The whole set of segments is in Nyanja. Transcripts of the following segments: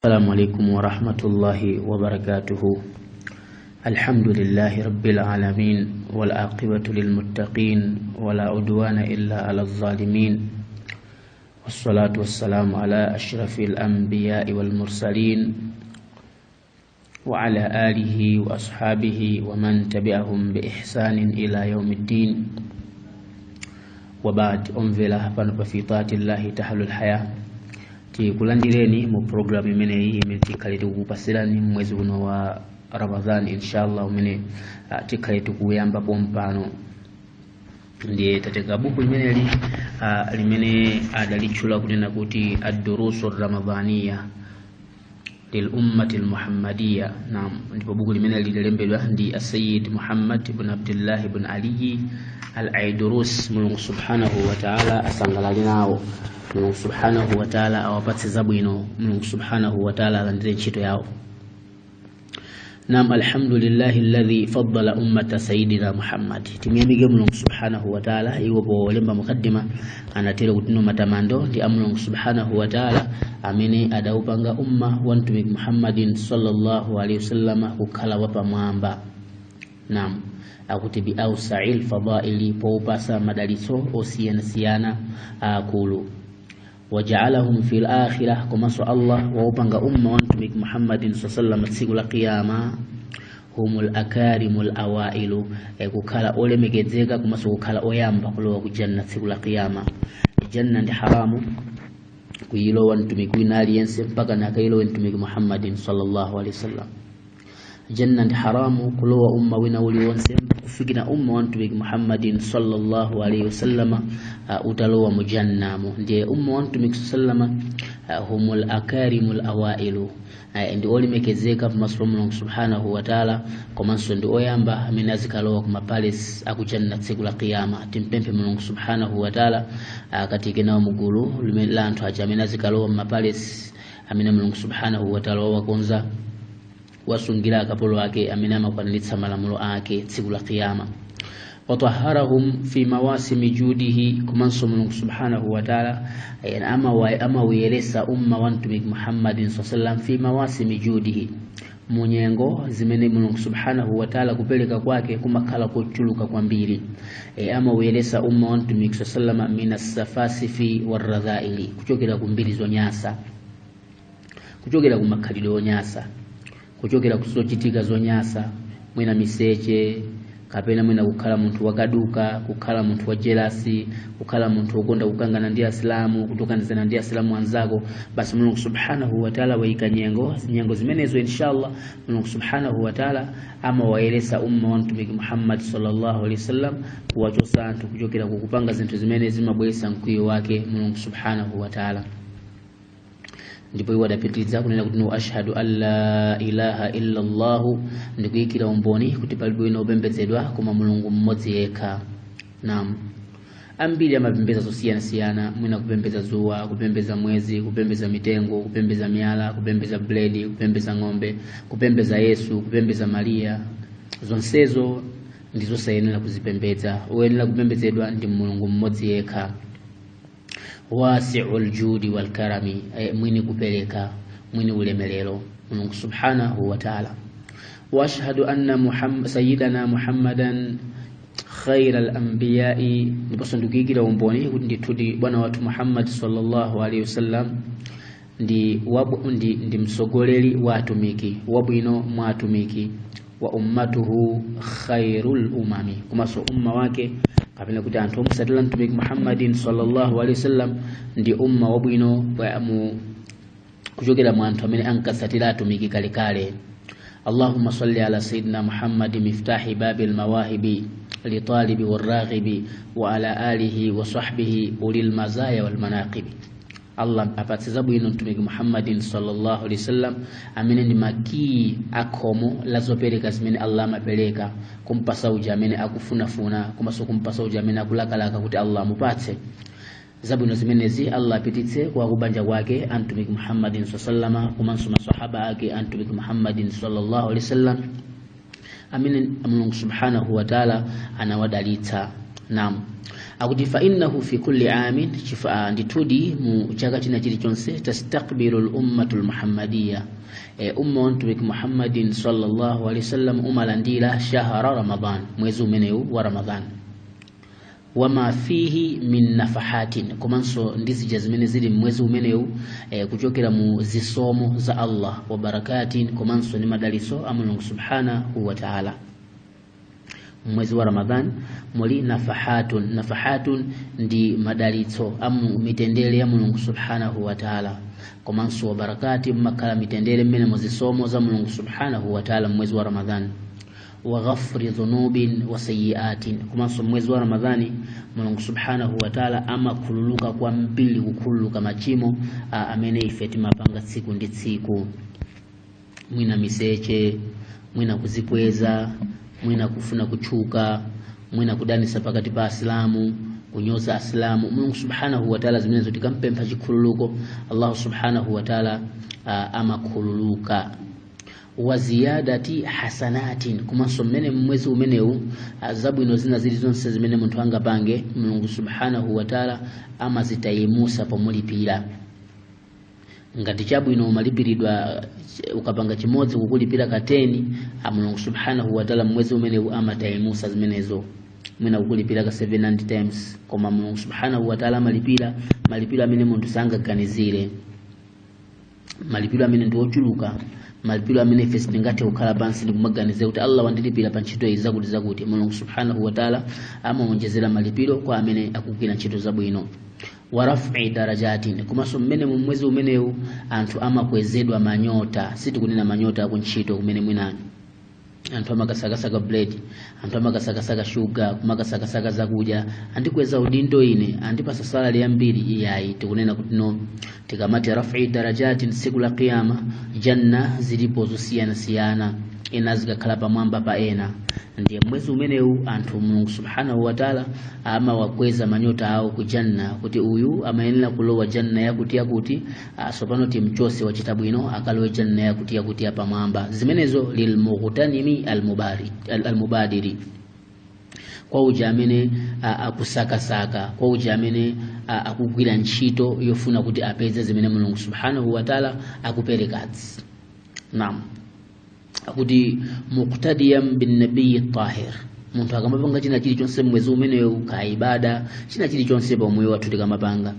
السلام عليكم ورحمة الله وبركاته. الحمد لله رب العالمين، والعاقبة للمتقين، ولا عدوان إلا على الظالمين، والصلاة والسلام على أشرف الأنبياء والمرسلين وعلى آله وأصحابه ومن تبعهم بإحسان إلى يوم الدين، وبعد. Omvera pano pa في طاعة الله تحلو الحياة, tikulandireni mu program imeneyi imene tikhale tikukupasirani mwezi uno wa Ramadan, inshallah, umene tikhale tikuyamba pompano. Ndiye tatenga buku limeneli limene adalitchula kunena kuti الدروس الرمضانية للأمة المحمدية. Naam, ndipo buku limene lililembedwa ndi Asayid Muhammad ibn Abdullah ibn Ali Al Aidurus. Mulungu subhanahu wa taala asangalale nawo, Mulungu subhanahu wa taala awapatse zabwino, Mulungu subhanahu wa taala alandire ntchito yawo. Naam, الحمد لله الذي فضل أمة سيدنا Muhammad. Timuyamike Mulungu subhanahu wa taala. Iwo polemba mukaddima anatero kuti no, matamando ndi a Mulungu subhanahu wa taala amene adawupanga umma wa Mtumiki Muhammadin sallallahu alaihi wasallam kukhala wapamwamba. Naam, akuti بأوسع الفضائل, powupasa madalitso osiyanasiyana akulu. وجعلهم في الآخرة, komanso Allah waupanga umma wa Mtumiki Muhammadin sallam tsiku la Qiyama هم الأكارم الأوائل, kukhala olemekezeka komanso kukhala oyamba kulowa ku janna tsiku la Qiyama. Janna ndi haramu kuyilowa mtumiki wina aliyense mpaka nakayilowe Mtumiki Muhammadin sallallahu alaihi wasallam. Janna ndi haramu kulowa umma wina uliwonse kufikira umma wa Mtumiki Muhammadin sallallahu alaihi wasallama utalowa mu jannamo. Ndiye umma wa Mtumiki sallama هم الأكارم الأوائل, ndi olemekezeka pamaso pa Mulungu subhanahu wa taala, komanso ndi oyamba amene azikalowa kuma palace akujanna tsiku la Qiyama. Timpemphe Mulungu subhanahu wa taala akatike nawo mugulu limene la anthu aja amene azikalowa mma palace amene Mulungu subhanahu wa taala wawakonza, wasungira akapolo ake amene amakwaniritsa malamulo ake tsiku la Qiyama. وطهرهم في مواسم جوده, komanso Mulungu subhanahu wa taala amawuyeresa umma wa Mtumiki Muhammadin sallam في مواسم جوده, munyengo zimene Mulungu subhanahu wa taala kupereka kwake kumakhala kochuluka kwambiri. Amawuyeresa umma wa Mtumiki sallam من السفاسف والرذائل, kuchokera ku mbiri zonyasa, kuchokera ku makhalidwe onyasa, kuchokera ku zochitika zonyasa, mwina miseche, kapena mwina kukhala munthu wakaduka, kukhala munthu wa jealous, kukhala munthu wokonda kukangana ndi Asilamu, kutokanizana ndi Asilamu anzako. Basi Mulungu subhanahu wa taala wayika nyengo, nyengo zimenezo inshallah Mulungu subhanahu wa taala amawayeresa umma wa Mtumiki Muhammad sallallahu alaihi wasallam, kuwachosa anthu kuchokera kukupanga zinthu zimene zimabweretsa mkwiyo wake Mulungu subhanahu wa taala. Ndipo iwo adapitiriza kunena kuti no, أشهد أن لا إله إلا الله, ndikuyikira umboni kuti palibe wina wopembedzedwa koma Mulungu mmodzi yekha. Naam, ambiri amapembedza zosiyanasiyana, mwina kupembedza zuwa, kupembedza mwezi, kupembedza mitengo, kupembedza miyala, kupembedza buledi, kupembedza ng'ombe, kupembedza Yesu, kupembedza Mariya. Zonsezo ndizosayenera kuzipembedza. Woyenera kupembedzedwa ndi Mulungu mmodzi yekha, واسع الجود والكرم, mwini kupereka, mwini ulemerero, Mulungu subhanahu wa taala. وأشهد أن محمد سيدنا محمدا خير الأنبياء, ndiponso ndikuyikira umboni kuti ndithudi bwana wathu Muhammad sallallahu alaihi wasallam ndi mtsogoleri wa atumiki, wabwino mwa atumiki. وأمته خير الأمم, komanso umma wake, kapena kuti anthu omusatira Mtumiki Muhammadin sallallahu alaihi wasallam, ndi umma wabwino mu kuchokera mu anthu amene ankasatira atumiki kalekale. اللهم صل على سيدنا محمد مفتاح باب المواهب لطالب والراغب وعلى آله وصحبه أولي المزايا والمناقب. Allah apatse zabwino Mtumiki Muhammadin sallallahu alaihi wasallam amene ndi makiyi akhomo la zopereka zimene Allah amapereka kumpasa uja amene akufunafuna, komanso kumpasa uja amene akulakalaka kuti Allah amupatse zabwino zimenezi. Allah apititse kwa kubanja kwake amtumiki Muhammadin sallama, komanso masahaba ake amtumiki Muhammadin sallallahu alaihi wasallam amene Mulungu subhanahu wa taala anawadalitsa. Naam, Akuti fa innahu fi kulli amin, chifa ndithudi mu chaka china chilichonse, tastakbilu lummatu lmuhammadiya, umma wa Mtumiki Muhammadin sallallahu alaihi wasallam umalandira shahara Ramadan, mwezi umenewu wa Ramadan, wama fihi min nafahatin, komanso ndi zija zimene zili mwezi umenewu kuchokera mu zisomo za Allah, wa barakatin, komanso ndi madaliso a Mulungu subhanahu wa ta'ala. Mwezi wa Ramadhan muli nafahatun, nafahatun ndi madalitso amu mitendere ya Mulungu subhanahu wa ta'ala, komanso wa barakati mmakhala mitendere mmene muzisomo za Mulungu subhanahu wa ta'ala mwezi wa Ramadhan, wa ghafri dhunubin wa sayiatin, komanso mwezi wa Ramadhani Mulungu subhanahu wa ta'ala amakhululuka kwambiri, kukhululuka machimo amene ife timapanga tsiku ndi tsiku, mwina miseche, mwina kuzikweza, mwina kufuna kutchuka, mwina kudanisa pakati pa Asilamu, kunyoza Asilamu. Mulungu subhanahu wa ta'ala zimenezo tikampempha chikhululuko Allah subhanahu wa ta'ala amakhululuka. Wa ziyadati hasanatin, komanso mmene mwezi umenewu zabwino zina zilizonse zimene munthu angapange Mulungu subhanahu wa ta'ala amazitayimusa pomulipira. Ngati chabwino umalipiridwa ukapanga chimodzi kukulipira ka 10, Mulungu subhanahu wa ta'ala mwezi umenewu amatayimusa zimenezo, mwina kukulipira ka 700 times, koma Mulungu subhanahu wa ta'ala amalipira malipiro amene munthu sangaganizire, malipiro amene ndi ochuluka, malipiro amene ife sitingathe kukhala pansi ndi kumaganizira kuti Allah wandilipira pa ntchito iyi zakuti zakuti. Mulungu subhanahu wa ta'ala amawonjezera malipiro kwa amene akugwira ntchito zabwino. Wa raf'i darajatin, komanso mmene mu mwezi umenewu anthu amakwezedwa manyota. Sitikunena manyota akuntchito kumene mwina anthu amakasakasaka bread, anthu amakasakasaka sugar, kumakasakasaka zakudya, andikweza udindo ine, andipasa salary yambiri, iyayi. Tikunena kuti no, tikamati raf'i darajatin tsiku la qiyama, janna zilipo zosiyanasiyana, ena zikakhala pamwamba pa ena. Ndiye mwezi umenewu anthu Mulungu subhanahu wa ta'ala amawakweza manyota awo ku janna, kuti uyu amayenera kulowa janna yakuti yakuti, sopano timchose wachita bwino akalowe janna yakuti yakuti yapamwamba. Zimenezo lilmughtanimi almubadiri, kwa uja amene akusakasaka, kwa uja amene akugwira ntchito yofuna kuti apeze zimene Mulungu subhanahu wa ta'ala akuperekadzi. Naam, akuti muqtadiyan bin nabiyyi tahir, munthu akamapanga china chilichonse mwezi umenewu ka ibada, china chilichonse pa moyo wathu tikamapanga,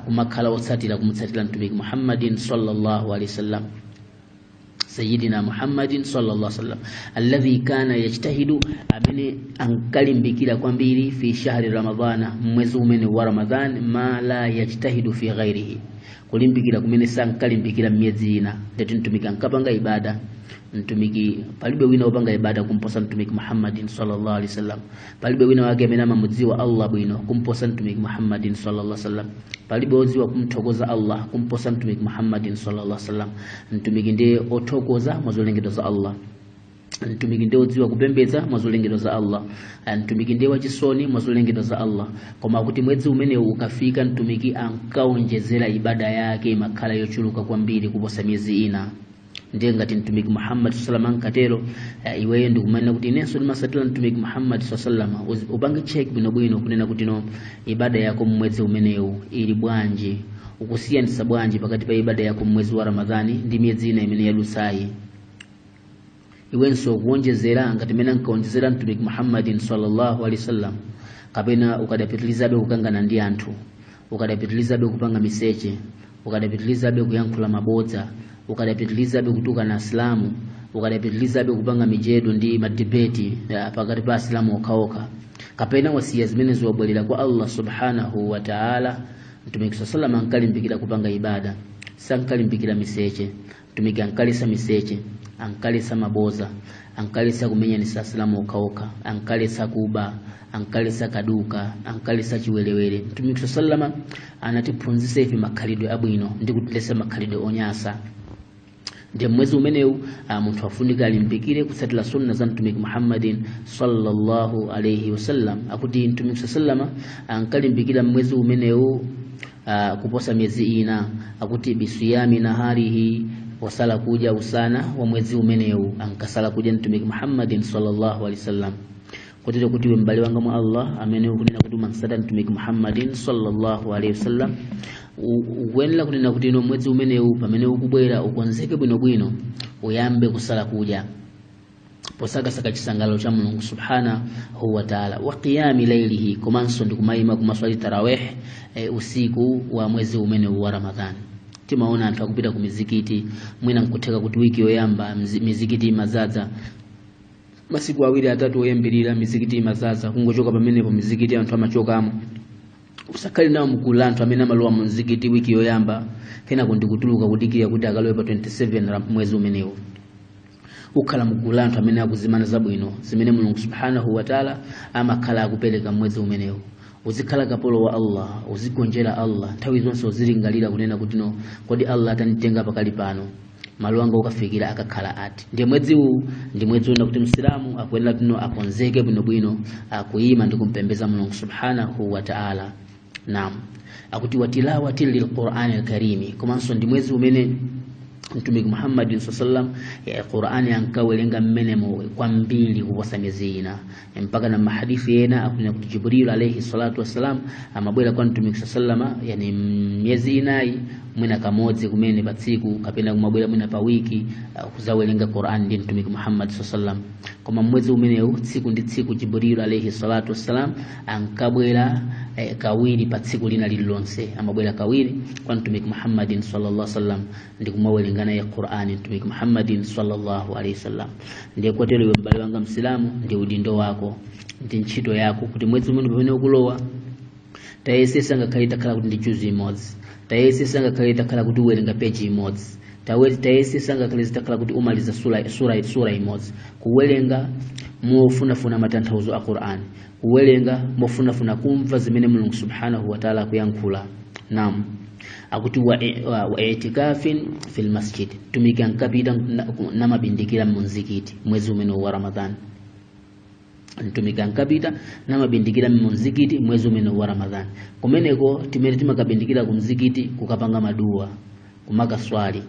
kumakhala otsatira kumutsatira Mtumiki Muhammadin sallallahu alaihi wasallam, Sayyidina Muhammadin sallallahu alaihi wasallam, alladhi kana yajtahidu, amene ankalimbikira kwambiri fi shahri Ramadhana, mwezi umene wa Ramadhan, ma la yajtahidu fi ghairihi, kulimbikira kumene sankalimbikira myezi ina. Ndeti Mtumiki ankapanga ibada, Mtumiki palibe wina wopanga ibada kumposa Mtumiki Muhammadin sallallahu alaihi wasallam, palibe wina wake amene amamudziwa Allah bwino kumposa Mtumiki Muhammadin sallallahu alaihi wasallam, palibe wodziwa kumthokoza Allah kumposa Mtumiki Muhammadin sallallahu alaihi wasallam. Mtumiki ndiye othokoza mwazolengedwa za Allah, Mtumiki ndiye odziwa kupembedza mwazolengedwa za Allah, Mtumiki ndiye wachisoni mwazolengedwa za Allah. Koma kuti mwezi umenewu ukafika Mtumiki ankaonjezera ibada yake imakhala yochuluka kwambiri kuposa miyezi ina. Ndiye ngati Mtumiki Muhammad sallallahu alaihi wasallam ankatero, iweyo ndikumanena kuti inenso ndimasatira Mtumiki Muhammad sallallahu alaihi wasallam, upange check bwinobwino kunena kuti no, ibada yako mwezi umenewu ili bwanji, ukusiyanitsa bwanji pakati pa ibada yako mwezi wa Ramadhani ndi miyezi ina imene yadusayi. Iwenso kuonjezera ngati mene ankaonjezera Mtumiki Muhammadin sallallahu alaihi wasallam, kapena ukadapitilizabe kukangana ndi anthu, ukadapitilizabe kupanga miseche, ukadapitilizabe kuyankhula mabodza, ukadapitilizabe kutukana Asilamu, ukadapitilizabe kupanga mijedo ndi madibeti pakati pa Asilamu okhaokha, kapena wasiya zimene ziwabwerera kwa Allah subhanahu wa ta'ala. Mtumiki sallallahu alaihi wasallam ankalimbikira kupanga ibada, sankalimbikira miseche. Mtumiki ankalisa miseche, ankalisa maboza, ankalisa kumenyanisa Asilamu okhaokha, ankalisa kuba, ankalisa kaduka, ankalisa chiwerewere. Mtumiki sallallahu alaihi wasallam anatiphunzitsa ife makhalidwe abwino ndi kutilesa makhalidwe onyasa. Ndiye mwezi umenewu munthu afunika alimbikire kutsatira sunna za Mtumiki Muhammadin sallallahu alaihi wasallam. Akuti Mtumiki sallallahu alaihi wasallam ankalimbikira mwezi umenewu kuposa miezi ina. Akuti bisiyami naharihi, wasala kuja usana wa mwezi umenewu ankasala kuja Mtumiki Muhammadin sallallahu alaihi wasallam, Kotero kuti iwe m'bale wanga mwa Allah amene ukunena kuti umansata Mtumiki Muhammadin sallallahu alaihi wasallam, ukuyenera kunena kuti ino mwezi umenewu pamene ukubwera ukonzeke bwinobwino, uyambe kusala kudya posakasaka chisangalalo cha Mulungu subhanahu wa ta'ala, wa qiyami lailihi, komanso ndi kumayima kumaswali tarawih usiku wa mwezi umenewu wa Ramadhan. Timaona anthu akupita ku mizikiti, mwina nkutheka kuti wiki yoyamba mizikiti imazaza, masiku awiri atatu oyambirira mizikiti imazaza, kungochoka pamenepo mizikiti anthu amachokamo. Usakhale nawo mgulu la anthu amene amalowa mu mzikiti wiki yoyamba kenako ndikutuluka kudikira kuti akalowe pa 27 mwezi umenewo. Ukhala mgulu la anthu amene akuzimana zabwino zimene Mulungu subhanahu wa ta'ala amakhala akupereka mwezi umenewo. Uzikhala kapolo wa Allah, uzigonjera Allah nthawi zonse, uzilingalira kunena kuti no, kodi Allah atanitenga pakali pano malo anga ukafikira akakhala ati? Ndiye mwezi uwu ndi mwezi una kuti msilamu akuyenera tino akonzeke bwinobwino akuyima ndi kumpembeza Mulungu subhanahu wa ta'ala. Naam, akuti watilawati lilqur'ani alkarimi, komanso ndi mwezi umene Mtumiki Muhammadin sallam Qur'ani ankawerenga mmenemo kwambiri kuposa miezi ina, mpaka na mahadithi ena akunena kuti Jibril alayhi salatu wassalam amabwera kwa Mtumiki sallama, yani miezi inayi mwina kamodzi kumene pa tsiku, kapena kumabwera mwina pa wiki kuzawerenga Qur'an ndi Mtumiki Muhammad sallam. Koma mwezi umenewu tsiku ndi tsiku Jibril alayhi salatu wassalam ankabwera kawiri pa tsiku lina lililonse, amabwera kawiri kwa Mtumiki Muhammadin sallallahu alaihi wasallam ndi kumawerenga naye Qur'ani Mtumiki Muhammadin sallallahu alaihi wasallam. Ndiye kotero iwe m'bale wanga Msilamu, ndi udindo wako ndi ntchito yako kuti mwezi umene pamene ukulowa tayesesa ngakhale itakhala kuti ndi juzu imodzi, tayesesa ngakhale itakhala kuti uwerenga peji imodzi, tayesesa ngakhale zitakhala kuti umaliza sura imodzi, kuwerenga mofunafuna matanthauzo a Qur'an, kuwerenga mofunafuna kumva zimene Mulungu subhanahu wa ta'ala akuyankhula. Naam, akuti wa i'tikafin fil masjid, Mtumiki ankapita namabindikira mu mzikiti mwezi umene wa Ramadhan. Mtumiki ankapita namabindikira mu mzikiti mwezi umene wa Ramadhan. Kumeneko timene timakabindikira ku mzikiti kukapanga maduwa, kumakaswali,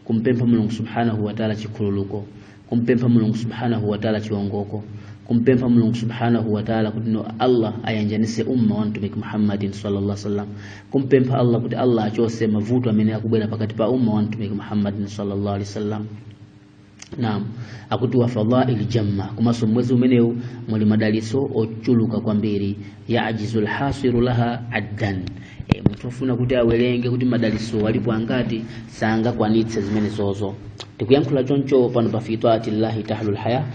kumpempha Mulungu subhanahu wa ta'ala chikhululuko, kumpempha Mulungu subhanahu wa ta'ala chiwongoko, kumpempha Mulungu subhanahu wa ta'ala kuti no Allah ayanjanise umma wa Mtumiki Muhammadin sallallahu alaihi wasallam, kumpempha Allah kuti Allah achose mavuto amene akubwera pakati pa umma wa Mtumiki Muhammadin sallallahu alaihi wasallam. Naam, akuti wa fadail jamma, komanso mwezi umenewu muli madalitso ochuluka kwambiri, ya'jizul hasiru laha addan. Munthu ofuna kuti awerenge kuti madalitso alipo angati sangakwanitse zimene zozo. Tikuyankhula choncho pano pa fi taatillahi tahlul haya.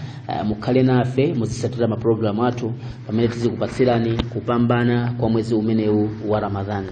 Mukhale nafe muzisatira mapulogalamu athu pamene tizikupatsirani kupambana kwa mwezi umenewu wa Ramadhan.